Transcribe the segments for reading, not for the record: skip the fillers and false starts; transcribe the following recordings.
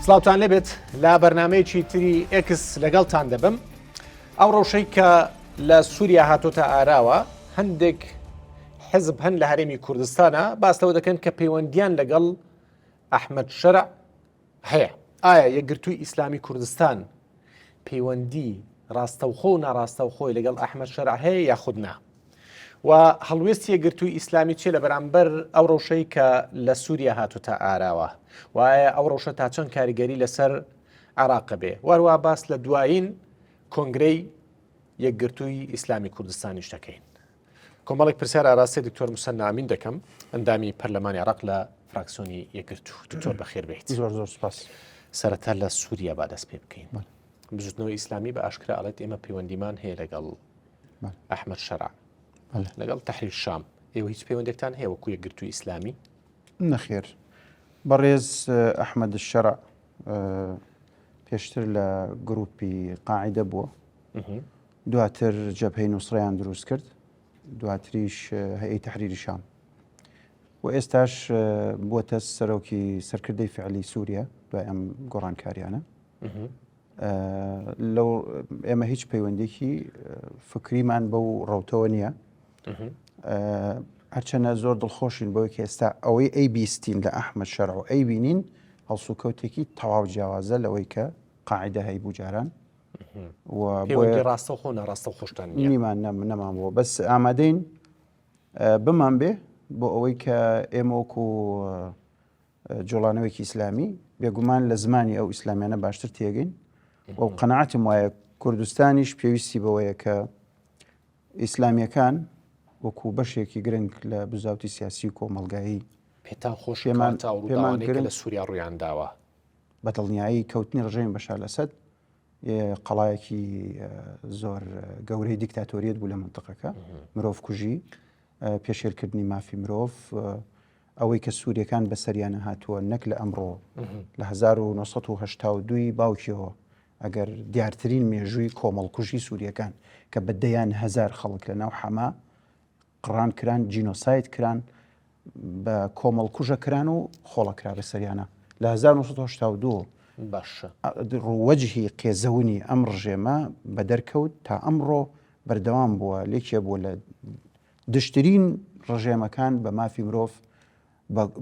سڵاوتان لێبێت لە بەرنمەیەکی تری ئێکس لەگەڵتان دەبم ئەو ڕەوشەی کە لە سووریا هاتۆتە ئاراوە هەندێک حزب هەن لە هەرێمی کوردستانە باس لەوە دەکەن کە پەیوەندیان لەگەڵ ئەحمد شەرع هەیە ئایا یەکگرتووی ئیسلامی کوردستان پەیوەندی ڕاستەوخۆ و ناڕاستەوخۆی لەگەڵ ئەحمد شەرع هەیە یاخود نا و هەڵوێستی یەکگرتووی ئیسلامی چیە لە بەرامبەر ئەو ڕەوشەی کە لە سووریا هاتووتە ئاراوە وایە ئەو ڕەوشە تا چەند کاریگەری لەسەر عراق بێ وەروە باس لە دوایین کۆنگرەی یەکگرتووی ئیسلامی کوردستانیش دەکەین. کۆمەڵێک پرسیار ئاراستەی دکتۆر مسەننا ئەمین دەکەم ئەندامی پەرلەمانی عراق لە فراکسیۆنی یەکگرتوو دکتۆر بەخێر بێیت زۆر زۆر سپاس سەرەتا لە سووریا با دەست پێ بکەین بزوتنەوەی ئیسلامی بە ئاشکرا ئەڵێت ئێمە پەیوەندیمان هەیە لەگەڵ ئەحمەد شەرع لەگەڵ تەحریر شام ئێوە هیچ پەیوەندێکتان هەیە وەکو یەکگرتووی ئیسلامی نەخێر بەڕێز ئەحمەد شەرع پێشتر لە گروپی قاعدە بووە دواتر جەبهەی نوسرەیان دروست کرد دواتریش هەیئەی تەحریری شام و ئێستاش بووەتە سەرۆکی سەرکردەی فعلی سووریا دوای ئەم گۆڕانکاریانە لەو ئێمە هیچ پەیوەندێکی فکریمان بەو ڕوتەوە نییە هەرچەنە زۆر دڵخۆشین بەوەی کە ئێستا ئەوەی ئەی بیستین لە ئەحمد شەرع و ئەی بینین هەڵسوکەوتێکی تەواو جیاوازە لەوەی کە قاعدە هەیبوو جاران و پەیوەندی ڕاستەوخۆ ناڕاستەوخۆشتان نییە؟ نیمان نەمان بووە بەس ئامادەین بمان بێ بۆ ئەوەی کە ئێمە وەکو جوڵانەوەیەکی ئیسلامی بێگومان لە زمانی ئەو ئیسلامیانە باشتر تێگەین و قەنەعەتم وایە کوردستانیش پێویستی بەوەیە کە ئیسلامیەکان وەکو بەشێکی گرنگ لە بزاوتی سیاسی و کۆمەڵگایی پێتان خۆش پێمان پێمان گرنگ لە سووریا ڕوویان داوە بە دڵنیایی کەوتنی ڕژێمی بەشار ئەسەد قەڵایەکی زۆر گەورەی دیکتاتۆریەت بوو لە منتقەکە مرۆڤ کوژی پێشێلکردنی مافی مرۆڤ ئەوەی کە سووریەکان بەسەریانە هاتووە نەک لە ئەمڕۆ لە 1970 باوکیەوە ئەگەر دیارترین مێژووی کۆمەڵکوژی سووریەکان کە بە دەیان هزار خەڵک لە ناو حەما قڕان کران، جینۆساید کران، بە کۆمەڵ کوژە کران و خۆڵە کرا بەسەریانە لە 1982 باشە ڕووەجهی قێزەونی ئەم ڕژێمە بە دەرکەوت تا ئەمڕۆ بەردەوام بووە لێکێ بووە لە دشترین ڕژێمەکان بە مافی مرۆڤ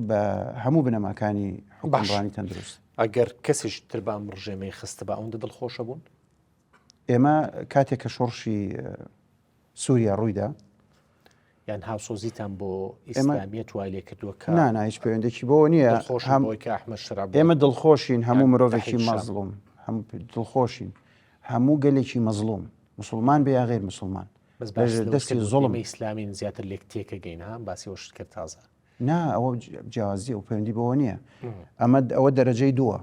بە هەموو بنەماکانی حکومڕانی تەندروست. ئەگەر کەسیش تر بە ئەم ڕژێمەی خستبا ئەوەندە دڵخۆشە بوون؟ ئێمە کاتێک کە شۆڕشی سووریا ڕوویدا. یان هاوسۆزیتان بۆ ئیسلامیەت وای لێ کردووە کە نا نا هیچ پەیوەندێکی بۆ نییە دڵخۆشن بۆی کە ئەحمەد شەرع بوو؟ ئێمە دڵخۆشین هەموو یان مرۆڤێکی تەحریر شام. مەزڵوم هەموو دڵخۆشین هەموو گەلێکی مەزڵوم مسلمان بێ یا غیر مسلمان بەس باس لە لەوە دەستی کرد زوڵم ئێمە ئیسلامین زیاتر لێک تێکەگەین ها باسی ئەوەشت کرد تازە. نا ئەوە جیاوازی ئەو پەیوەندی بەوە نییە ئەمە ئەوە دەرەجەی دووە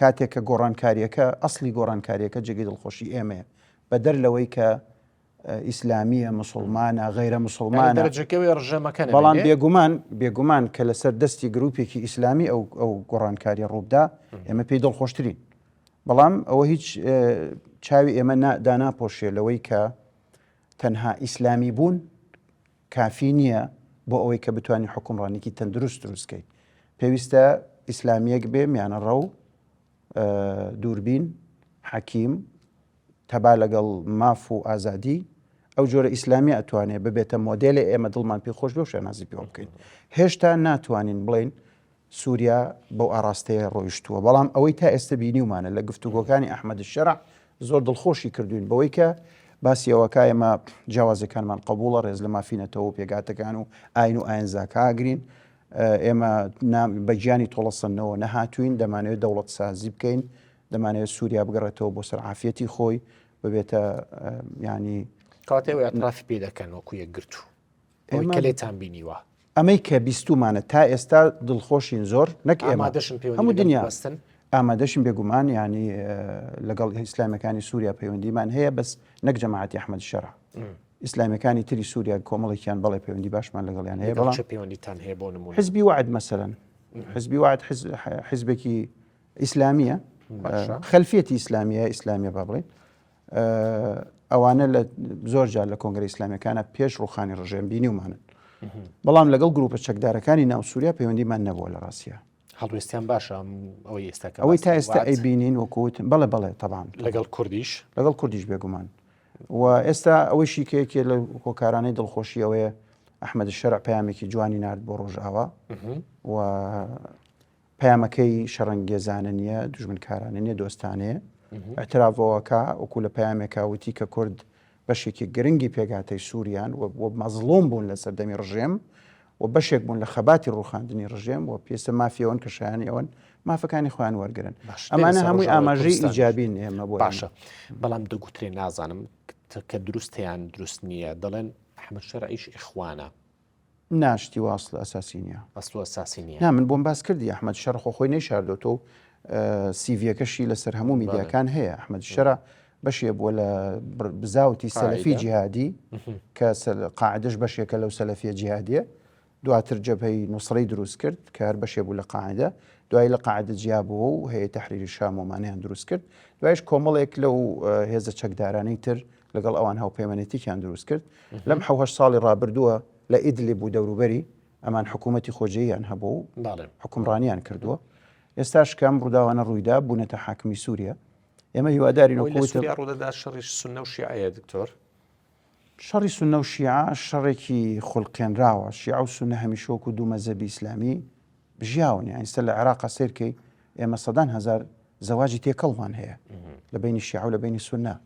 کاتێک کە گۆڕانکاریەکە ئەسلی گۆڕانکاریەکە جێگەی دڵخۆشی ئێمەیە بەدەر لەوەی کە ئیسلامیە مسلمانە غیرە مسلمانە دەرەجەکەوێ ڕژێمەکە بەڵام بێگومان بێگومان کە لەسەر دەستی گروپێکی ئیسلامی ئەو ئەو گۆڕانکاری ڕووبدا ئێمە پێی دڵخۆشترین بەڵام ئەوە هیچ چاوی ئێمە داناپۆشێ لەوەی کە تەنها ئیسلامی بوون کافی نییە بۆ ئەوەی کە بتانی حکومڕانێکی تەندروست دروستکەیت پێویستە ئیسلامیەک بێ میانەڕەو دووربین حەکیم تەبا لەگەڵ ماف و ئازادی ئەو جۆرە ئیسلامی ئەتوانێ ببێتە مۆدێلێ ئێمە دڵمان پێ خۆش بێ و شانازی پێوە بکەین هێشتا ناتوانین بڵین سووریا بەو ئاراستەیە ڕۆیشتووە بەڵام ئەوەی تا ئێستا بینیومانە لە گفتوگۆکانی ئەحمەد شەرع زۆر دڵخۆشی کردوین بەوەی کە باسی ئەوەکە ئێمە جیاوازەکانمان قبوڵە ڕێز لە مافی نەتەوە و پێگاتەکان و ئاین و ئاینزاکە ئاگرین ئێمە بە گیانی تۆڵەسەندنەوە نەهاتووین، دەمانەوێت دەوڵەتسازی بکەین، دەمانەوێت سووریا بگەڕێتەوە بۆ سەر عافیەتی خۆی، ببێتە ینی کاتێ ئێوە اعترافی پێ دەکەن وەکو یەکگرتوو ئەوەی کە لێتان بینیوە؟ ئەمەی کە بیستومانە تا ئێستا دڵخۆشین زۆر نەک ئێمە ئامادەشن پەیوەندی هەموو لەگەڵ دنیا ببەستن؟ ئامادەشین بێگومان ینی لەگەڵ ئیسلامەکانی سووریا پەیوەندیمان هەیە بەس نەک جەماعەتی ئەحمەد شەرع. ئیسلامیەکانی تری سووریا کۆمەڵێکیان بەڵێ پەیوەندی باشمان لەگەڵیان هەیە بەڵام چ پەیوەندیتان هەیە بۆ نموونە حزبی وعد مەسەلەن حزبی وعد حزبێکی ئیسلامیە خەلفیەتی ئیسلامیە ئیسلامیە با بڵێن ئەوانە لە زۆر جار لە کۆنگری ئیسلامیەکانە پێش ڕوخانی ڕژێم بینیومانن بەڵام لەگەڵ گروپە چەکدارەکانی ناو سووریا پەیوەندیمان نەبووە لە ڕاستە. هەڵوێستیان باشە ئەوەی ئێستا ئەوەی تا ئێستا ئەیبینین وەکوتم بەڵێ بەڵێ تەبان لەگەڵ کوردیش لەگەڵ کوردیش بێگومان و ئێستا ئەوەیشی کە یەکێ لە هۆکارانەی دڵخۆشی ئەوەیە ئەحمەد شەرع پەیامێکی جوانی نارد بۆ ڕۆژئاوا و پەیامەکەی شەڕەنگێزانە نییە دوژمنکارانە نییە دۆستانەیە اعترافەوەکە وەکو لە پەیامێکا وتی کە کورد بەشێکی گرنگی پێکهاتەی سووریان و مەزڵوم بوون لە سەردەمی ڕژێم و بەشێک بوون لە خەباتی ڕوخاندنی ڕژێم و پێستە مافی ئەوەن کە شایانی ئەوەن مافەکانی خۆیان وەرگن ئەمانە هەمووی ئاماژەی ئیجابین ئێمە بۆ باشە بەڵام دەگوترێ نازانم کە دروستیان دروست نییە دەڵێن ئەحمد شەرعیش ئیخوانە ناشتی واصل ئەساسی نییە ئەسڵ ئەساسی نییە نا من بۆم باس کردی ئەحمد شەر خۆ خۆی نەیشاردۆتەوە سیڤیەکەشی لەسەر هەموو میدیاکان هەیە ئەحمد شەرع بەشێ بووە لە بزاوتی سەلەفی جیهادی کە قاعدەش بەشێکە لەو سەلەفیە جیهادیە دواتر جەبهەی نوسرەی دروست کرد کە هەر بەشێ بوو لە قاعدە دوای لە قاعدە جیا بووە و هەیە تەحریری شام ومانیان دروست کرد دوایش کۆمەڵێک لەو هێزە چەکدارانەی تر لەگەڵ ئەوان هاوپەیمانێتیکیان دروست کرد لەم حوهش ساڵی ڕابردووە لە ئیدلیب و دەوروبەری ئەمان حکوومەتی خۆجێیان هەبوو و حکومڕانیان کردووە ئێستاش کەم ڕووداوانە ڕوویدا بوونەتە حاکمی سووریا ئێمە هیوادارین وەکو وتم سووریا ڕوودەدات شەڕی سوننە و شیعەیە دکتۆر؟ شەڕی سوننە و شیعە شەڕێکی خولقێنراوە، شیعە و سوننە هەمیشە وەکو دوو مەزهەبی ئیسلامی ژیاون، یانی ئێستا لە عێراقا سەیرکەی ئێمە سەدان هەزار زەواجی تێکەڵمان هەیە لە بەینی شیعە و لە بەینی سوننە.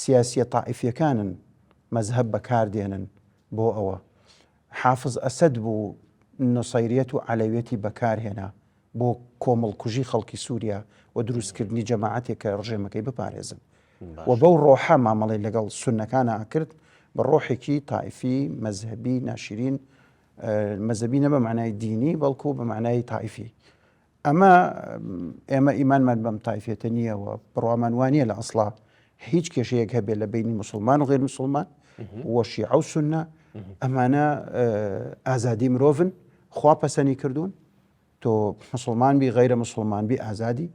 سیاسیە تائیفیەکانن مەزهەب بەکاردێنن بۆ ئەوە. حافز ئەسەد بوو نوسەیریەت و عەلەویەتی بەکارهێنا بۆ کۆمەڵکوژی خەڵکی سووریا و دروستکردنی جەماعەتێک کە ڕژێمەکەی بپارێزن و بەو ڕۆحە مامەڵەی لەگەڵ سوننەکانا کرد بە ڕۆحێکی تائیفی مەزهەبی ناشرین مەزەبی نە بە معنای دینی بەڵکو بە معنای تائیفی ئەمە ئێمە ئیمانمان بەم تایفێتە نییە و بڕوامان وانە لە ئەسڵا هیچ کێشەیەک هەبێت لە بینی مسلمان و غیر مسلمان و شیعە و سنە ئەمانە ئازادی مرۆڤن خوا پەسەنی کردوون تۆ مسوڵمان بی غەیرە مسوڵمان بی ئازادی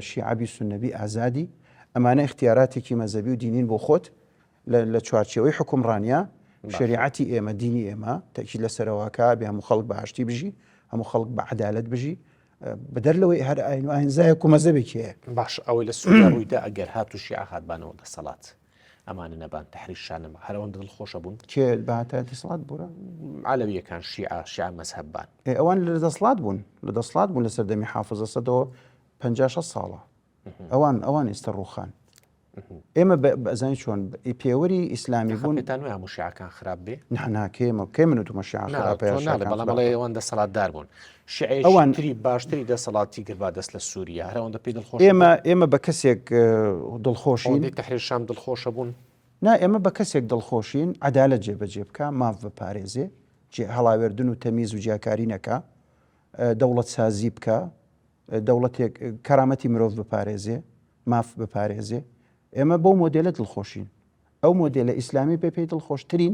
شیعە بی سوننە بی ئازادی ئەمانە ئیختیاراتێکی مەزەبی و دینین بۆ خۆت لە چوارچێوەی حکومڕانیا شریعەتی ئێمە دینی ئێمە تەکی لەسەرەوەکە بێ هەموو خەڵک بە ئاشتی بژی هەموو خەڵک بە عەدالەت بژی بەدەر لەوەی هەر ئاین و ئاینزایەک و مەزەبێکی هەیە باش ئەوەی لە سووریا ڕوویدا ئەگەر هات و شیعە هاتبانەوە دەسەڵات ئەمانە نەبان تەحریر شانم هەر ئەوەندە دڵخۆشە بوون. کێ باتە دەسەڵات بوورە؟ عەلەویەکان شیعە شیعە مەزهەب بان. ئێ ئەوان لە دەسڵات بوون لە دەسڵات بوون لە سەردەمی حافز ئەسەدەوە 50 60 ساڵە ئەوان ئەوان ئێستا ڕووخان ئێمە بەزانی چۆن پێوەری ئیسلامی بوون پێتان وایە هەموو شیعەکان خراپ بێ؟ نا نا کێمە کێ من وتومە شیعە خراپە یا شیعەکان بەڵام ئەڵێ ئەوان دەسەڵاتدار بوون شیعەیەکی ئەوان تری باشتری دەسەڵاتی گرت با دەست لە سووریا هەر ئەوەندە پێی دڵخۆش ئێمە ئێمە بە کەسێک دڵخۆشین ئەوەندەی تەحریر شام دڵخۆشە بوون نا ئێمە بە کەسێک دڵخۆشین عەدالەت جێبەجێ بکا ماف بپارێزێ جێ هەڵاوێردن و تەمیز و جیاکاری نەکا دەوڵەتسازی بکا دەوڵەتێک کەرامەتی مرۆڤ بپارێزێ ماف بپارێزێ ئێمە بەو مۆدێلە دڵخۆشین ئەو مۆدێلە ئیسلامی بێ پێی دڵخۆشترین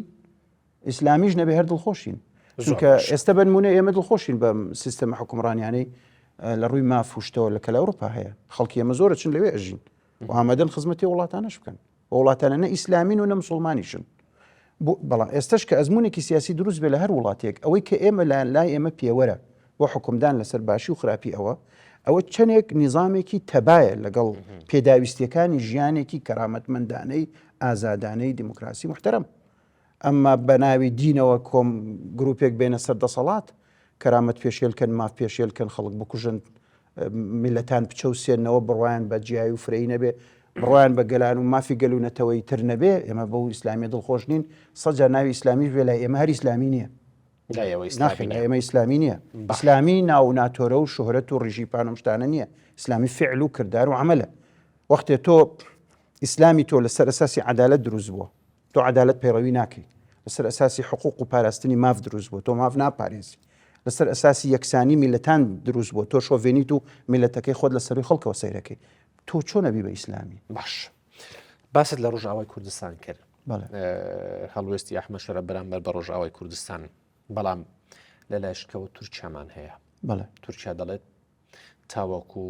ئیسلامیش نەبێ هەر دڵخۆشین چونکە ئێستا بنمونە ئێمە دڵخۆشین بەم سیستەمە حکومڕانیانەی لە ڕووی ماف و شتەوە لە کە لە ئەوروپا هەیە خەڵکی ئێمە زۆرە چن لەوێ ئەژین و ئامادەن خزمەتی وڵاتانەش بکەن وڵاتانە نە ئیسلامین و نە مسلمانیشن بەڵام ئێستش کە ئەزمونێکی سیاسی دروست بێ لە هەر وڵاتێک ئەوەی کە ئێمە لایەن لای ئێمە پێوەرە بۆ حکومدان لەسەر باشی و خراپی ئەوە ئەوە چەندێک نیزامێکی تەبایە لەگەڵ پێداویستیەکانی ژیانێکی کەرامەتمەندانەی ئازادانەی دیموکراسی محتەرم ئەمما بە ناوی دینەوە کۆم گروپێک بێنە سەر دەسەڵات کەرامەت پێشێلکەن ماف پێشێلکەن خەڵک بکوژن میلەتان بچەوسێنەوە بڕوایان بە جیایی و فرەی نەبێ بڕوایان بە گەلان و مافی گەل و نەتەوەی تر نەبێ ئێمە بەو ئیسلامیە دڵخۆش نین سەجا ناوی ئیسلامیش بێ لای ئێمە هەر ئیسلامی نییە ناخێ ئێمە ئیسلامی نییە ئیسلامی ناو و ناتۆرە و شوهرەت و ڕیژی پان و شتانە نییە ئیسلامی فعل و کردار و عملە وەختێ تۆ ئیسلامی تۆ لەسەر ئەساسی عەدالەت دروست بووە تۆ عەدالەت پەیڕەوی ناکەی لەسەر ئەساسی حقوق و پاراستنی ماف دروست بووە تۆ ماف ناپارێزی لەسەر ئەساسی یەکسانی میلەتان دروست بووە تۆ شۆڤێنیت و میلەتەکەی خۆت لە سەروی خەڵکەوە سەیرەکەی تۆ چۆن ئەبی بە ئیسلامی باش باست لە ڕۆژئاوای کوردستان کرد هەڵوێستی ئەحمە شەرە بەرامبەر بە ڕۆژئاوای کوردستان بەڵام لە لایشکەوە تورکیامان هەیە تورکیا دەڵێت تاوەکو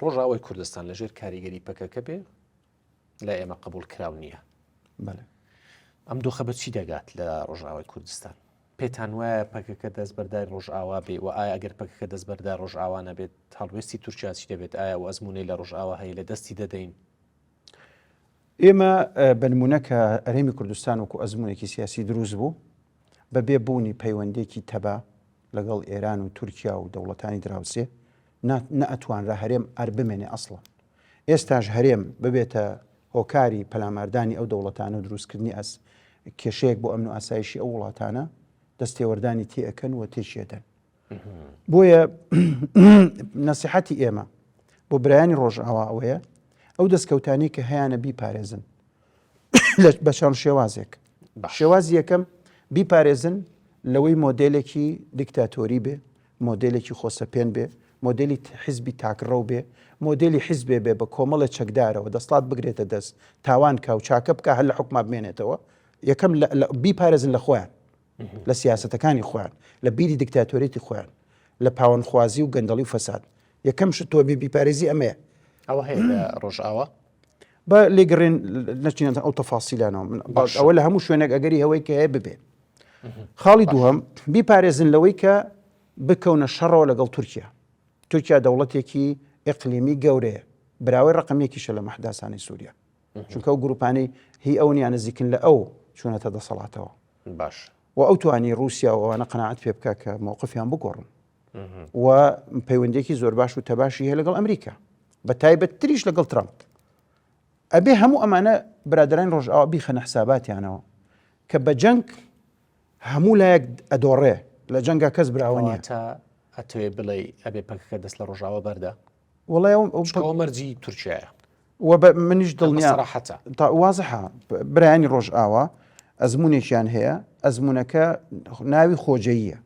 ڕۆژئاوای کوردستان لەژێر کاریگەری پەکەکە بێ لە ئێمە قبول کراو نییە ئەم دۆخە بە چی دەگات لە ڕۆژئاوای کوردستان؟ پێتان وایە پەکەکە دەستبەرداری ڕۆژئاوا بێ و ئایا ئەگەر پەکەکە دەستبەردار ڕۆژئاوا نەبێت هەڵوێستی تورکیا چی دەبێت ئایا ئەو ئەزموونەی لە ڕۆژئاوا هەیە لە دەستی دەدەین؟ ئێمە بە نمونە کە هەرێمی کوردستان وەکو ئەزمونێکی سیاسی دروست بوو بە بێ بوونی پەیوەندێکی تەبا لەگەڵ ئێران و تورکیا و دەوڵەتانی دراوسێ نەئەتوانرا هەرێم ئەر بمێنێ ئەسڵەن ئێستاش هەرێم ببێتە هۆکاری پەلاماردانی ئەو دەوڵەتانە و دروستکردنی ئەس کێشەیەک بۆ ئەمن و ئاسایشی ئەو وڵاتانە دەستێوەردانی تێئەکەن و تێکیەدەن بۆیە نەسیحەتی ئێمە بۆ برایانی ڕۆژئاوا ئەوەیە ئەو دەستکەوتانی کە هەیانە بیپارێزن بە چەند شێوازێک شێوازی یەکەم بیپارێزن لەوەی مۆدلێکی دیکتاتۆری بێ مۆدلێکی خۆسەپێن بێ مۆدلی حیزبی تاکڕەو بێ مۆدلی حیزبێ بێ بە کۆمەڵێ چەکدارەوە دەسڵات بگرێتە دەست تاوان کا و چاکە بکە هەر لە حکوما بمێنێتەوە یەکەم بیپارێزن لە خۆیان لە سیاسەتەکانی خۆیان لە بیری دیکتاتۆریەتی خۆیان لە پاوەنخوازی و گەندەڵی و فەساد یەکەم شت تۆ بی بیپارێزی ئەمەیە ئەوە هەیە لە ڕۆژئاوا بە لێگەڕێن نەچینە ئەو تەفاسیلانەوە من باش ئەوە لە هەموو شوێنێک ئەگەری هەوەی کە هەیە ببێ خاڵی دووەم بیپارێزن لەوەی کە بکەونە شەڕەوە لەگەڵ تورکیا تورکیا دەوڵەتێکی ئەقلیمی گەورەیە براوەی ڕقم یەکیشە لە مەحداسانی سووریا چونکە ئەو گروپانەی هی ئەو نیان نزیکن لە ئەو چوونەتە دەسەڵاتەوە باش و ئەو توانی رووسیا و ئەوانە قەناعەت پێ بکە کە مووقفیان بگۆڕن و پەیوەندێکی زۆر باش و تەباشی هەیە لەگەڵ ئەمریکا بە تایبەتتریش لەگەڵ ترامپ ئەبێ هەموو ئەمانە برادرانی ڕۆژئاوا بیخەنە حساباتیانەوە کە بە جەنگ هەموو لایەک ئەدۆڕێ لە جەنگا کەس براوە نیە تا ئەتوێ بڵێ ئەبێ پەکەکە دەست لە ڕۆژاوە بەردا وڵی ئەو مەرجی تورکیایە و بە منیش دڵنیا ڕەحەتە تا وازحە برایانی ڕۆژئاوا ئەزمونێکیان هەیە ئەزمونەکە ناوی خۆجەییە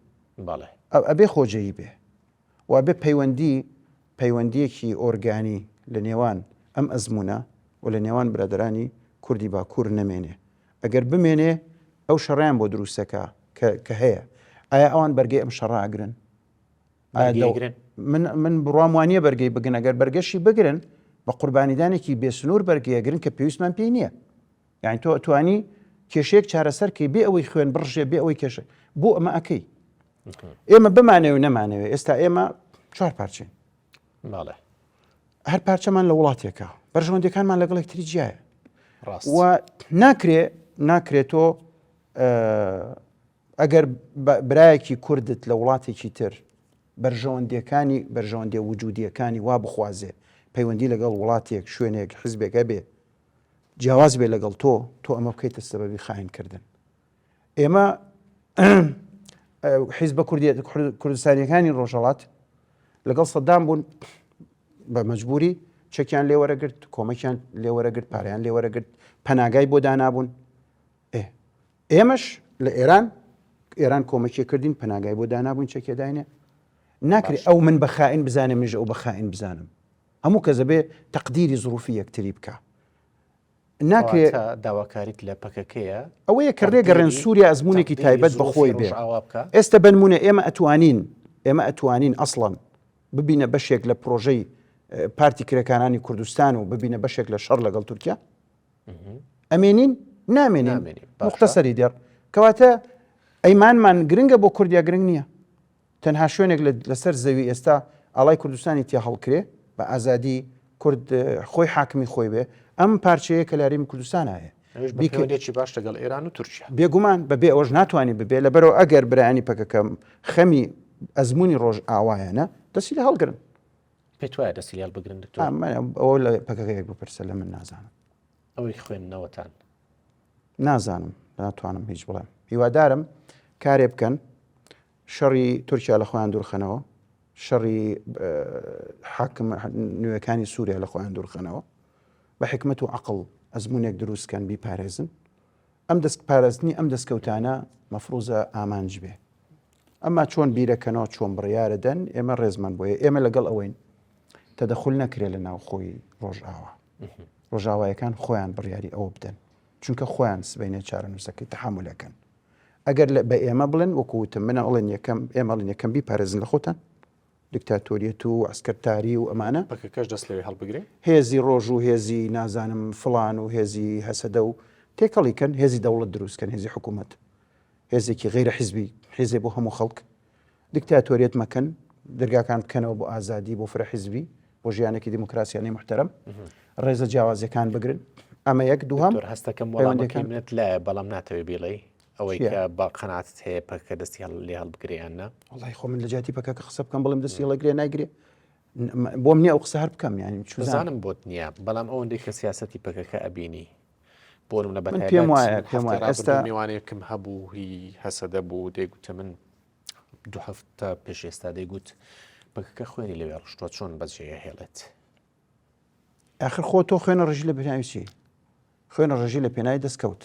بەڵێ ئەبێ خۆجەیی بێ و ئەبێ پەیوەندی پەیوەندیەکی ئۆرگانی لە نێوان ئەم ئەزمونە و لە نێوان برادرانی کوردی باکوور نەمێنێ ئەگەر بمێنێ ئەو شەڕیان بۆ دروستەکە کە هەیە ئایا ئەوان بەرگەی ئەم شەڕە ئەگرن من من بڕوام وانە بەرگەی بگرن ئەگەر بەرگەشی بگرن بە قوربانیدانێکی بێسنوور بەرگەیەگرن کە پێویستمان پێی نییە یعنی تۆ توانی کێشەیەک چارەسەرکەی بێ ئەوەی خوێن بڕژێ بێ ئەوەی کێشە بۆ ئەمە ئەەکەی ئێمە بمانەوە نەمانەوێ ئێستا ئێمە چوار پارچین هەر پارچەمان لە وڵاتێکە بەرژەوەندەکانمان لەگەڵ یەکتری جیایە و ناکرێ ناکرێت تۆ ئەگەر برایەکی کوردت لە وڵاتێکی تر بەرژەوەندیەکانی بەرژەوەندیە وجودیەکانی وا بخوازێ پەیوەندی لەگەڵ وڵاتێک شوێنێک حزبێک هەبێ جیاواز بێ لەگەڵ تۆ تۆ ئەمە بکەیتە سەبەبی خاین کردن ئێمە حیزبە کوردستانیەکانی ڕۆژهەڵات لەگەڵ سەدام بوون بە مەجبوری چەکیان لێوەرەگرت کۆمەکیان لێوەرەگرت پارەیان لێوەرەگرت پەناگای بۆ دانابوون ئێمەش لە ئێران ئێران کۆمەکی کردین پەناگای بۆ دانابوون چەکێ داینێ ناکرێت ئەو من بە خائین بزانێ منیش ئەو بە خائین بزانم هەموو کەس دەبێ تەقدیری زروفی یەکتری بکە ناکرێ داواکاریت لە پەکەکەیە ئەوەیە کە ڕێگەڕێن سووریا ئەزمونێکی تایبەت بە خۆی بێ ئێستا بنمونە ئێمە ئەتوانین ئێمە ئەتوانین ئەسڵەن ببینە بەشێک لە پرۆژەی پارتی کرێکارانی کوردستان و ببینە بەشێک لە شەڕ لەگەڵ تورکیا ئەمێنین نامێنین مختصری دێڕ کەواتە ئەیمانمان گرنگە بۆ کوردیا گرنگ نییە تەنها شوێنێک لەسەر زەوی ئێستا ئاڵای کوردستانی تیا هەڵکرێ بە ئازادی کورد خۆی حاکمی خۆی بێ ئەم پارچەیە کە لاریم کوردستان هەیە بیکەێکی باش لەگەڵ ئێران و تورکیا بێگومان بەبێ ئەوەش ناتوانانی ببێ لەبەرەوە ئەگەر برایانی پەکەکەم خەمی ئەزمموی ڕۆژ ئاوایانە دەستی لە هەڵگرن پێت وایە دەستی لێڵ بگرن دکتۆر؟ ئەوە لە پەکەکەیەک بپرسە لە من نازانم. ئەوەی خوێندنەوەتان. نازانم ناتوانم هیچ بڵێم هیوادارم کارێ بکەن شەڕی تورکیا لە خۆیان دوورخەنەوە شەڕی حاکم نوێەکانی سووریا لە خۆیان دوورخەنەوە بە حکمت و عقل ئەزمونێک دروستکەن بیپارێزن ئەم دەست پاراستنی ئەم دەستکەوتانە مەفروزە ئامانج بێ ئەما چۆن بیرەکەنەوە چۆن بڕیارە دەن ئێمە ڕێزمان بۆیە ئێمە لەگەڵ ئەوەین تەدەخول نەکرێت لە ناوخۆی ڕۆژئاوا ڕۆژاوایەکان خۆیان بڕیاری ئەوە بدەن چونکە خۆیان سبینێ چارەنووسەکەی تەحملەکەن ئەگەر بە ئێمە بڵێن وەکوتم منە ئەڵێن یەکەم ئێمە ئەڵێن یەکەم بیپارێزن لە خۆتان دیکتاتۆریەت و عسکەرتاری و ئەمانە پەکەکەش دەست لەوێ هەڵبگرێ هێزی ڕۆژ و هێزی نازانم فڵان و هێزی هەسەدە و تێکەڵی کەن هێزی دەوڵەت دروستکەن هێزی حکوومەت. هێزێکی غەیرە حیزبی، حیزێ بۆ هەموو خەڵک. دیکتاتۆریەت مەکەن، دەرگاکان بکەنەوە بۆ ئازادی، بۆ فرە حیزبی، بۆ ژیانێکی دیموکراسیانەی موحتەرەم. ڕێزە جیاوازیەکان بگرن. ئەمە یەک. دووهەم، دکتۆر هەستەکەم وەڵامەکەی منت لایە بەڵام ناتەوێ بیڵێی. ئەوەی کە بە قەناعەتت هەیە پەکەکە دەستی لێ هەڵبگرێ یان نا؟ وەڵی خۆ من لە جیاتی پەکەکە قسە بکەم بڵێم دەستی هەڵەگرێ نایگرێ بۆم نییە ئەو قسە هەر بکەم یانی چزانم بۆت نییە بەڵام ئەوەندەی کە سیاسەتی پەکەکە ئەبینی بۆ نمونە بە پێم وایە پێم وایە ئێستا میوانێکم هەبوو هی هەسەدە بوو دەیگوتە من دو هەفتە پێش ئێستا دەیگوت پەکەکە خوێنی لەوێ ڕشتووە چۆن بەجێ هێڵێت ئاخر خۆ تۆ خوێنە ڕژی لە پێناوی چی خوێنە ڕژی لە پێناوی دەستکەوت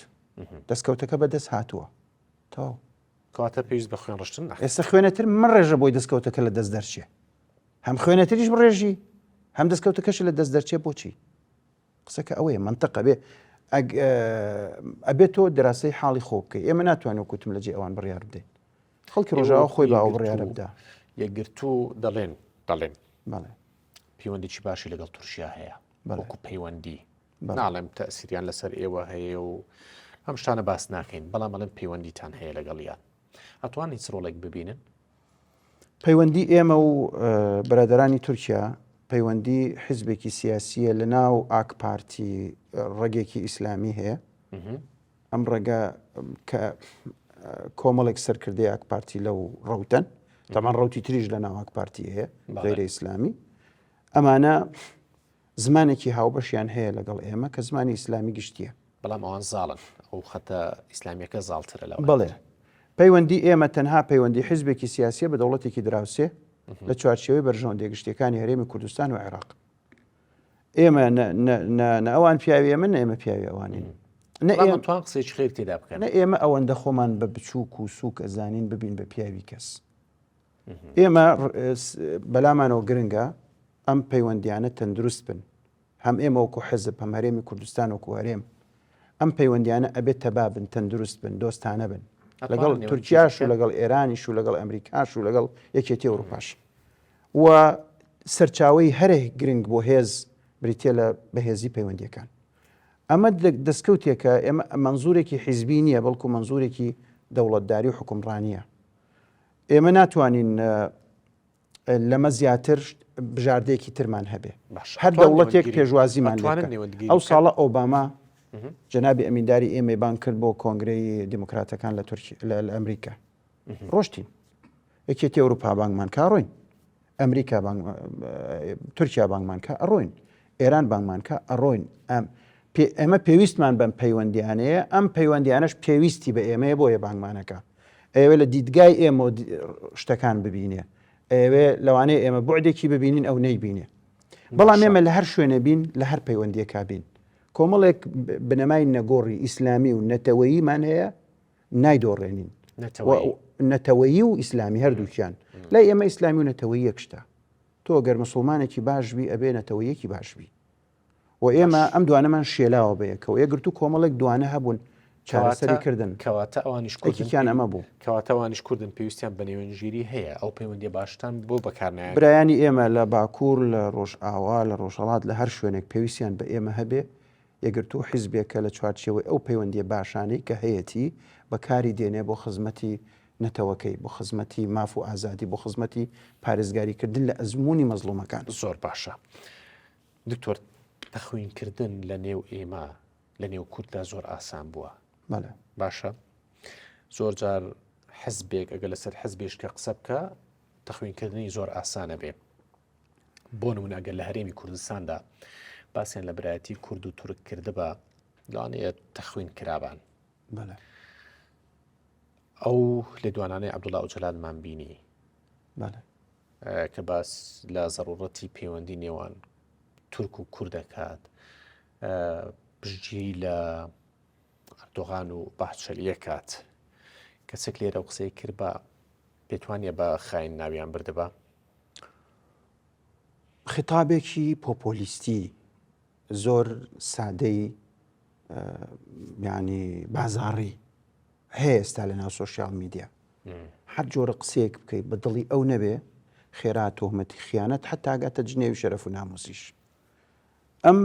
دەستکەوتەکە بە دەست هاتووە تەواو کەواتە پێویست بە خوێن ڕشتن ئێستا خوێنەتر من ڕێژە بۆی دەستکەوتەکە لە دەست دەرچێ هەم خوێنەتریش بڕێژی هەم دەستکەوتەکەش لە دەست دەرچێ بۆچی قسەکە ئەوەیە منطقە بێ ئەبێت تۆ دراسەی حاڵی خۆ بکەی ئێمە ناتوانین وەکوتم لە جێ ئەوان بڕیار بدەین خەڵکی ڕۆژاوا خۆی باوە بڕیارە بدا یەکگرتوو دەڵێن دەڵێن بەڵێ پەیوەندیی باشی لەگەڵ تورکیا هەیە وەکو پەیوەندی ناڵێم تەسیریان لەسەر ئێوە هەیە و ئەم شتانە باس ناکەین بەڵام ئەڵێم پەیوەندیتان هەیە لەگەڵیان ئەتوان هیچ ڕۆڵێک ببینن پەیوەندی ئێمە و برادرانی تورکیا پەیوەندی حیزبێکی سیاسیە لە ناو ئاک پارتی ڕەگێکی ئیسلامی هەیە ئەم ڕێگە کە کۆمەڵێک سەرکردەی ئاک پارتی لەو ڕەوتەن تەمان ڕوتی تریش لە ناو ئاک پارتی هەیە غیرە ئیسلامی ئەمانە زمانێکی هاوبەشیان هەیە لەگەڵ ئێمە کە زمانی ئیسلامی گشتیە بەڵام ئەوان زاڵن ئەو خەتە ئیسلامیەکە زاڵترە لەوە بەڵێ پەیوەندی ئێمە تەنها پەیوەندی حیزبێکی سیاسیە بە دەوڵەتێکی دراوسێ لە چوارچێوەی بەرژەوەندیە گشتیەکانی هەرێمی کوردستان و عێراق ئێمە نە ئەوان پیاوی ئێمە نە ئێمە پیاوی ئەوانین نە ئێمە توان قسەی خێر تێدا بکەن نە ئێمە ئەوەندە خۆمان بە بچووک و سووک ئەزانین ببین بە پیاوی کەس ئێمە بەلامانەوە گرنگە ئەم پەیوەندیانە تەندروست بن هەم ئێمە وەکو حزب هەم هەرێمی کوردستان وەکو هەرێم ئەم پەیوەندیانە ئەبێت تەبا بن تەندروست بن دۆستانە بن لەگەڵ تورکیاش و لەگەڵ ئێرانیش و لەگەڵ ئەمریکاش و لەگەڵ یەکێتی ئەوروپاش و سەرچاوەی هەرە گرنگ بۆ هێز بریتە لە بەهێزی پەیوەندیەکان ئەمە دەستکەوتێکە ئێمە منزورێکی حیزبی نییە بەڵکو منزورێکی دەوڵەتداری و حکومڕانیە ئێمە ناتوانین لەمە زیاتر بژاردەیەکی ترمان هەبێ هەر دەوڵەتێک پێشوازیمان ئەو ساڵە ئۆباما جەنابی ئەمینداری ئێمەی بانگ کرد بۆ کۆنگرەی دیموکراتەکان لە تورکی لە ئەمریکا ڕۆشتین یەکێتی ئەوروپا بانگمان کا ڕۆین ئەمریکا بانگ تورکیا بانگمان کە ئەڕۆین ئێران بانگمان کە ئەڕۆین ئەم ئێمە پێویستمان بەم پەیوەندیانەیە ئەم پەیوەندیانەش پێویستی بە ئێمەیە بۆیە بانگمانەکە ئەیەوێ لە دیدگای ئێمە شتەکان ببینێ ئەیەوێ لەوانەیە ئێمە بوعدێکی ببینین ئەو نەیبینێ بەڵام ئێمە لە هەر شوێنێ بین لە هەر پەیوەندیەکە بین کۆمەڵێک بنەمای نەگۆڕی ئیسلامی و نەتەوەییمان هەیە نایدۆڕێنین نەتەوەیی و ئیسلامی هەردووکیان لای ئێمە ئیسلامی و نەتەوەی یەکشتە تۆ گەر مسلمانێکی باش بی ئەبێ نەتەوەیەکی باش بی و ئێمە ئەم دوانەمان شێلاوە بەیەکەوە یەکگرتوو کۆمەڵێک دوانە هەبوون چارەسەری کردن کەواتە ئەوانیش کوردیان ئەمە بوو کەواتە ئەوانیش کوردن پێویستیان بە نێوەندگیری هەیە ئەو پەیوەندی باشتان بۆ بەکارنایەن برایانی ئێمە لە باکوور لە ڕۆژئاوا لە ڕۆژهەڵات لە هەر شوێنێک پێویستیان بە ئێمە هەبێ یەکگرتوو حیزبێکە لە چوارچێوەی ئەو پەیوەندیە باشانەی کە هەیەتی بەکاری دێنێ بۆ خزمەتی نەتەوەکەی بۆ خزمەتی ماف و ئازادی بۆ خزمەتی پارێزگاریکردن لە ئەزموونی مەزڵومەکان. زۆر باشە دکتۆر تەخوینکردن لە نێو ئێمە لە نێو کورددا زۆر ئاسان بووە بەڵێ باشە زۆر جار حزبێک ئەگە لەسەر حزبێش کە قسە بکە تەخوینکردنی زۆر ئاسانە بێ بۆ نمونە ئەگەر لە هەرێمی کوردستاندا باسییان لە برایەتی کورد و تورک کردبا لەوانەیە تەخوین کرابان بەڵێ ئەو لێدوانانەی عەبدوڵا ئۆجەلانمان بینی بەڵێ کە باس لە زەڕوڕەتی پەیوەندی نێوان تورک و کورد دەکات پشتگیری لە ئەردۆغان و باچەلیە کات کەسێک لێرە و قسەی کرد بە پێتوانە بە خاین ناویان بردبا خیتابێکی پۆپۆلیستی زۆر سادەی ینی بازاڕی هەیە ئێستا لە ناو سۆشیال میدیا هەر جۆرە قسەیەک بکەیت بە دڵی ئەو نەبێ خێرا تۆهمەتی خیانەت حتا گاتە جنێوی شەرەف و ناموسیش ئەم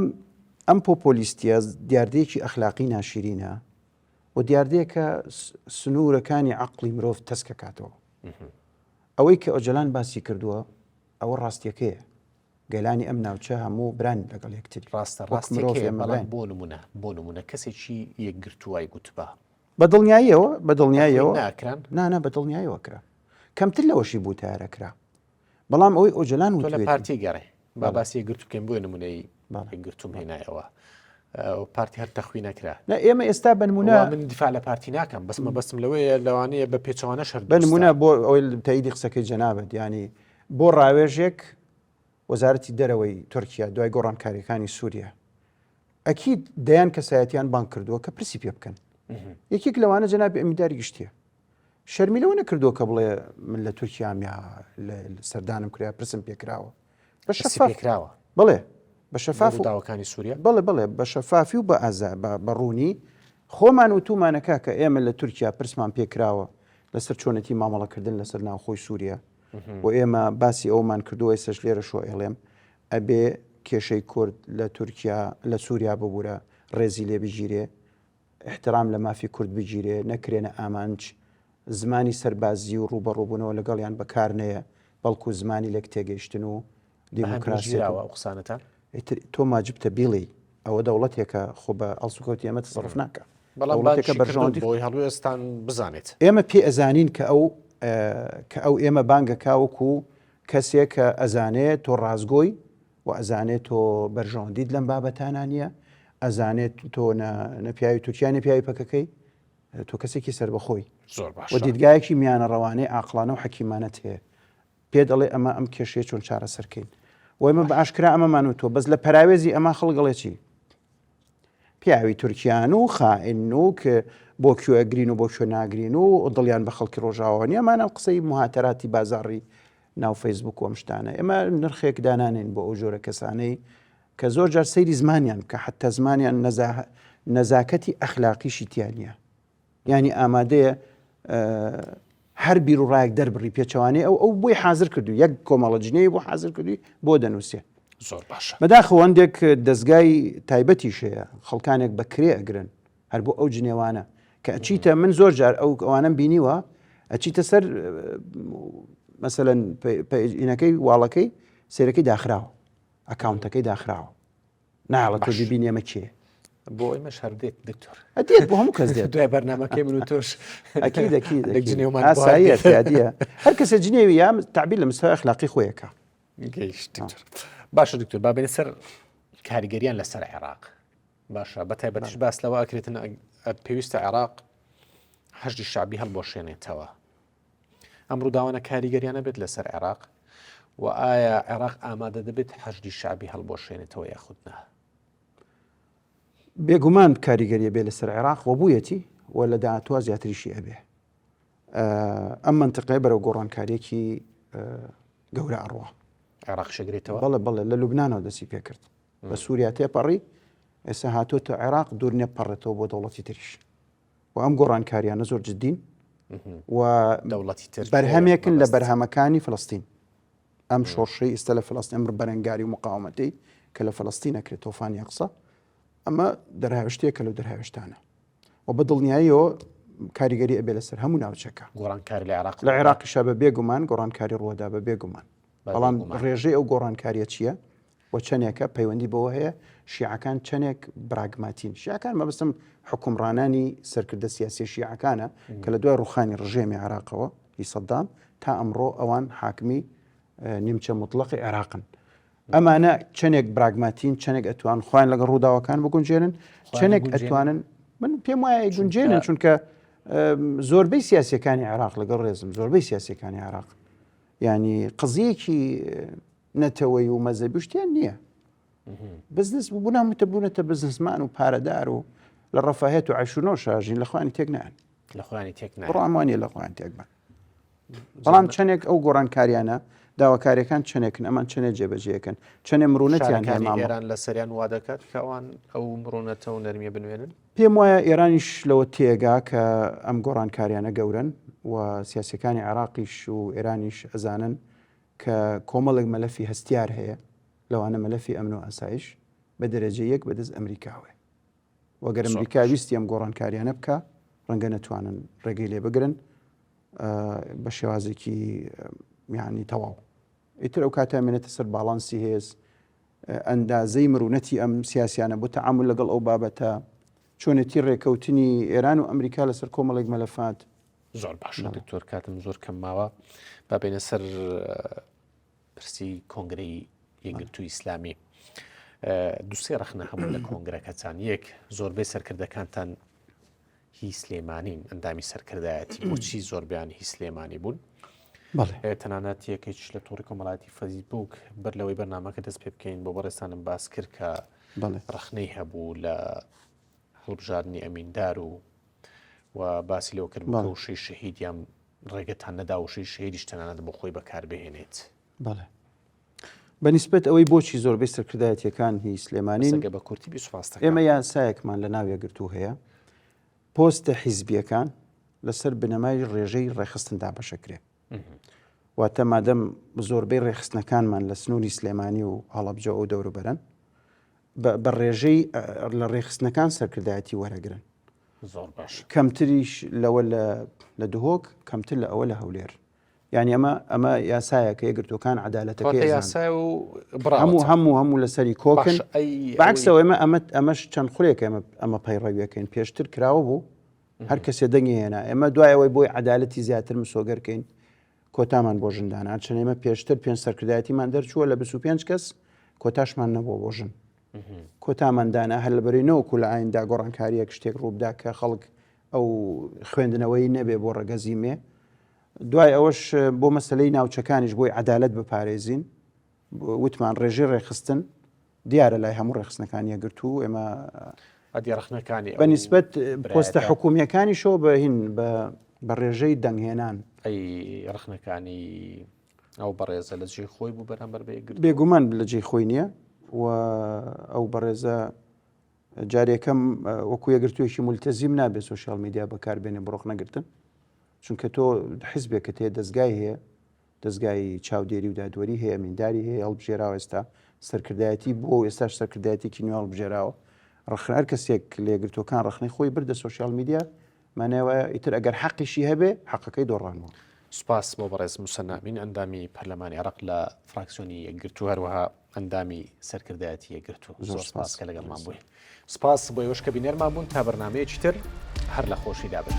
ئەم پۆپۆلیستیە دیاردەیەکی ئەخلاقی ناشرینە. و دیاردەیەکە سنوورەکانی عەقڵی مرۆڤ تەسکەکاتەوە. ئەوەی کە ئۆجەلان باسی کردووە ئەوە ڕاستیەکەیە. گەلانی ئەم ناوچە هەموو بران لەگەڵ یەکتری. ڕاستە ڕاستیەکەیە بەڵام بۆ نمونە بۆ نمونە کەسێکی یەکگرتووای گوتبا. بە دڵنیاییەوە بە دڵنیاییەوە ناکران؟ نا نا بە دڵنیاییەوە کرا. کەمتر لەوەشی بوو تایارە کرا. بەڵام ئەوەی ئۆجەلان تۆ لە پارتی گەڕێ با باسی یەکگرتوو بکەین بۆیە نمونەی یەکگرتووم هێنایەوە. پارتی هەر تەخوی نەکرا نە ئێمە ئێستا بنمونە من دیفاع لە پارتی ناکەم بەس مەبەستم لەوەیە لەوانەیە بە پێچەوانە شەر بنمونە بۆ ئەوەی تەیدی قسەکەی جەنابەت ینی بۆ ڕاوێژێک وەزارەتی دەرەوەی تورکیا دوای گۆڕانکاریەکانی سووریا ئەکید دەیان کەسایەتیان بانگ کردووە کە پرسی پێ بکەن یەکێک لەوانە جەنابی ئەمینداری گشتیە شەرمی لەوە نەکردووە کە بڵێ من لە تورکیام یا سەردانم کرا پرسم پێکراوە بە شەفاف کراوە بڵێ بە شەفاف داوەکانی سووریا بڵێ بڵێ بە شەفافی و بە ئازا بە ڕوونی خۆمان و تومانەکە کە ئێمە لە تورکیا پرسمان پێکراوە لەسەر چۆنێتی مامەڵەکردن لەسەر ناوخۆی سووریا و ئێمە باسی ئەومان کردووە ئێستش لێرە شۆ ئێڵێم ئەبێ کێشەی کورد لە تورکیا لە سووریا ببوورە ڕێزی لێ بگیرێ ئیحترام لە مافی کورد بگیرێ، نەکرێنە ئامانج، زمانی سەربازی و ڕووبەڕووبوونەوە لەگەڵیان بەکار نەیە، بەڵکو زمانی لێکتێگەیشتن و دیموکراسیەت و. ئەو قسانەتان؟ ئیتر تۆ ماجبتە بیڵێی، ئەوە دەوڵەتێکە خۆ بە ئەڵسوکەوتی ئێمە تەسەڕوف ناکا. بەڵام دەوڵەتێکە بانگیشی کردوون بەرژەوەندی بۆی هەڵوێستان بزانێت. ئێمە پێ ئەزانین کە ئەو کە ئەو ئێمە بانگەکا وەکو کەسێک کە ئەزانێ تۆ ڕاستگۆی، و ئەزانێت تۆ بەرژەوەندیت لەم بابەتانە نییە ئەزانێت تۆ نە پیاوی تورکیا نە پیاوی پەکەکەی تۆ کەسێکی سربەخۆی زۆر باش و دیدگایەکی میانە ڕەوانەی عاقڵانە و حەکیمانەت هەیە پێ دەڵێ ئەمە ئەم کێشەیە چۆن چارەسەرکەین و ئێمە بە ئاشکرا ئەمەمان و تۆ بەس لە پەراوێزی ئەمە خەڵک چی پیاوی تورکیان و خائن و بۆ کوێ ئەگرین و بۆ کوێ ناگرین و دڵیان بە خەڵکی ڕۆژاوە نییە ئەمانە قسەی موهاتەراتی بازاڕی ناو فەیسبوک و ئەم شتانە ئێمە نرخێک دانانێن بۆ ئەو جۆرە کەسانەی کە زۆر جار سەیری زمانیان بکە حتا زمانیان نەزاکەتی ئەخلاقیشی تیا نییە ینی ئامادەیە هەر بیر و ڕایەک دەربڕی پێچەوانەی ئەو ئەو بۆی حاضر کردو یەک کۆمەڵە جنێی بۆ حاضر کردوی بۆ دەنووسێ زۆر باشە بەداخەوە هەندێک دەستگای تایبەتیش هەیە خەڵکانێک بە کرێ ئەگرن هەر بۆ ئەو جنێوانە کە ئەچیتە من زۆر جار ئەو ئەوانم بینیوە ئەچیتە سەر مەسەەن پەینەکەی واڵەکەی سێرەکەی داخراوە ئەکاونتەکەی داخراوە ناڵە تۆ ببینی ئەمە کێ بۆ ئێمەش هەر دێت دکتۆر دێت بۆ هەموو کەس دێت دوای بەرنامەکەی من و تۆش ئەکی دەکی جنێومان ئاساییە دیە هەر کەسێ جنێوی یا تعبیر لە مستەوای ئەخلاقی خۆیەکە گەیشت دکتۆر باشە دکتۆر با بێنە سەر کاریگەریان لەسەر عێراق باشە بە تایبەتیش باس لەوە ئەکرێتن پێویستە عێراق حەشدی شعبی هەڵبۆشێنێتەوە ئەم ڕووداوانە کاریگەریانە بێت لەسەر عێراق و ئایا عێراق ئامادە دەبێت حەشدی شعبی هەڵبۆشێنێتەوە یاخود نا؟ بێگومان کاریگەریە بێ لەسەر عێراق و بوویەتی و لە داهاتوە زیاتریشی ئەبێ ئەم منتقەیە بەرەو گۆڕانکاریەکی گەورە ئەڕوا عێراق شگرێتەوە بەڵێ بەڵێ لە لوبنانەوە دەستی پێکرد بە سووریا تێپەڕی ئێستا هاتووەتە عێراق دوور نیە پەڕێتەوە بۆ دەوڵەتی تریش و ئەم گۆڕانکاریانە زۆر جدین و دەوڵەتی تر بەرهەمێکن لە بەرهەمەکانی فلستین ئەم شۆڕشەی ئێستا لە فلستین ئەمر بەرەنگاری و مقاومەتی کە لە فلستین ئەکرێت تۆفانی ئەقسا ئەمە دەرهاوشتێکە لەو دەرهاوێشتانە و بە دڵنیاییەوە کاریگەری ئەبێ لەسەر هەموو ناوچەکە گۆڕانکاری لە عێراق لە عێراقیشا بە بێگومان گۆڕانکاری ڕووەدا بە بێگومان بەڵام ڕێژەی ئەو گۆڕانکاریە چییە؟ و چەنێکە پەیوەندی بەوە هەیە شیعەکان چەنێک براگماتین شیعەکان مەبەستم حوکمڕانانی سەرکردە سیاسیە شیعەکانە کە لە دوای ڕوخانی ڕژێمی عێراقەوە هی سەدام تا ئەمڕۆ ئەوان حاکمی نیمچە مطلقی عێراقن ئەمانە چەندێک براگماتین چەندێک ئەتوان خۆیان لەگەڵ ڕووداوەکان بگونجێنن چەندێک ئەتوانن من پێم وایە گونجێنن چونکە زۆربەی سیاسەکانی عێراق لەگەڵ ڕێزم زۆربەی سیاسەکانی عێراق ینی قزیەکی نەتەوەی و مەزەبی شتیان نییە بزنس بوو بوونەتە بوونەتە بزنسمان و پارەدار و لە ڕەفاهێت و عیشونۆ شاژین لە خوانی تێک نان لە خوانی تێک ڕامانە لە خوان تێک بن بەڵام چەندێک ئەو گۆڕانکاریانە داواکاریەکان چەندێکن ئەمان چەندێ جێبەجێەکەن چەندێ مرونەتیان ئێران لە سەریان وا دەکات کە ئەوان ئەو مرونەتە و نەرمیە بنوێنن پێم وایە ئێرانیش لەوە تێگا کە ئەم گۆڕانکاریانە گەورن و سیاسەکانی عێراقیش و ئێرانیش ئەزانن کە کۆمەڵێک مەلەفی هەستیار هەیە، لەوانە مەلەفی ئەمن و ئاسایش، بە دەرەجە یەک بەدەست ئەمریکاوەیە و گەر ئەمریکا ویستی ئەم گۆڕانکاریانە بکا. ڕەنگە نەتوانن ڕێگەی لێ بگرن بە شێوازێکی یعنی تەواو ئیتر ئەو کاتە مێنێتە سەر باڵانسی هێز ئەندازەی مرونەتی ئەم سیاسیانە بۆ تەعامل لەگەڵ ئەو بابەتە چۆنێتی ڕێکەوتنی ئێران و ئەمریکا لەسەر کۆمەڵێک مەلەفات. زۆر باشە دکتۆر کاتم زۆر کەم ماوە با بێنە سەر پرسی کۆنگرەی یەکگرتوو ئیسلامی دوسێ ڕەخنە هەبوو لە کۆنگرەکەتان یەک زۆربەی سەرکردەکانتان هی سلێمانین ئەندامی سەرکردایەتی بۆچی زۆربیان هی سلێمانی بوون تەنانەت یەکێکیش لە تۆڕی کۆمەڵاتی فەیسبوک بەر لەوەی بەرنمەکە دەست پێ بکەین بۆ بەڕێستانم باس کرد کە ڕەخنەی هەبوو لە هەڵبژاردنی ئەمیندار و و باسی لەوە کرد بکە وشەی شەهیدیان ڕێگەتان نەدا وشەی شەهیدیش تەنانەت بۆ خۆی بەکاربهێنێت. بەڵێ بە نیسبەت ئەوەی بۆچی زۆربەی سەرکردایەتیەکان هی سلێمانین بە کورتی بی سوپاستەکەم. ئێمە یاسایەکمان لە ناو یەکگرتوو هەیە پۆستە حیزبیەکان لەسەر بنەمای ڕێژەی ڕێکخستن دابەشەکرێ واتە مادەم زۆربەی ڕێکخستنەکانمان لە سنووری سلێمانی و هەڵەبجە ئەو دەوروبەرن بە ڕێژەی لە ڕێکخستنەکان سەرکردایەتی وەرەگرن زۆر باش کەمتریش لەوە لە دهۆک کەمتر لە ئەوە لە هەولێر یعنی ئەمە ئەمە یاسایە کە یەکگرتوەکان عدالەتەکەی یاسای و هەموو هەموو هەموو لەسەری کۆکن بەعکسەوە ئێمە ئەمە ئەمەش چەند خولێک ئێمە ئەمە پەیڕەویەکەین پێشتر کراوە بوو هەر کەسێ دەنگی هێنا ئێمە دوای ئەوەی بۆی عدالەتی زیاتر مسۆگەرکەین کۆتامان بۆ ژن دانا چەند ئێمە پێشتر پێنج سەرکردایەتیمان دەرچووە لە 25 کەس کۆتاشمان نەبووە بۆ ژن کۆتامان دانا هەر لە بەرەی نەوەکو لە ئایندا گۆڕانکاریەک شتێک ڕووبدا کە خەڵک ئەو خوێندنەوەی نەبێ بۆ ڕەگەزی مێ دوای ئەوەش بۆ مەسلەی ناوچەکانیش بۆی عدالت بپارێزین وتمان ڕێژەی ڕێکخستن دیارە لای هەموو ڕێکخستنەکان یەکگرتوو ئێمە ئەدی ڕەخنەکانی بە نیسبەت پۆستە حکومیەکانیشەوە بە هین بە ڕێژەی دەنگهێنان ئەی ڕەخنەکانی ئەو بەڕێزە لە جێی خۆی بوو بەرامبەر بە یەکگرتوو بێگومان لە جێی خۆی نییە و ئەو بەڕێزە جارێکەم وەکو یەکگرتوویەکی مولتەزیم نابێت سۆشیال میدیا بەکاربێنێ بۆ ڕەخنەگرتن چونکە تۆ حزبێکت هەیە دەستگای هەیە دەزگای چاودێری و دادوەری هەیە، ئەمینداری هەیە هەڵبژێراوە ئێستا سەرکردایەتی بووە و ئێستاش سەرکردایەتێکی نوێ هەڵبژێراوە. ڕەخنە هەر کەسێک لە یەکگرتووەکان ڕەخنەی خۆی بردە سۆشیال میدیا مانای وایە ئیتر ئەگەر حەقیشی هەبێ حەقەکەی دۆڕانوە. سوپاس بۆ بەڕێز موسەننا ئەمین ئەندامی پەرلەمانی عێراق لە فراکسیۆنی یەکگرتوو هەروەها ئەندامی سەرکردایەتی یەکگرتوو. زۆر سوپاس کە لەگەڵمان بووی. سپاس بۆ ئێوەش کە بینەرمان بوون تا بەرنامەیەکی تر هەر لە خۆشیدا بن.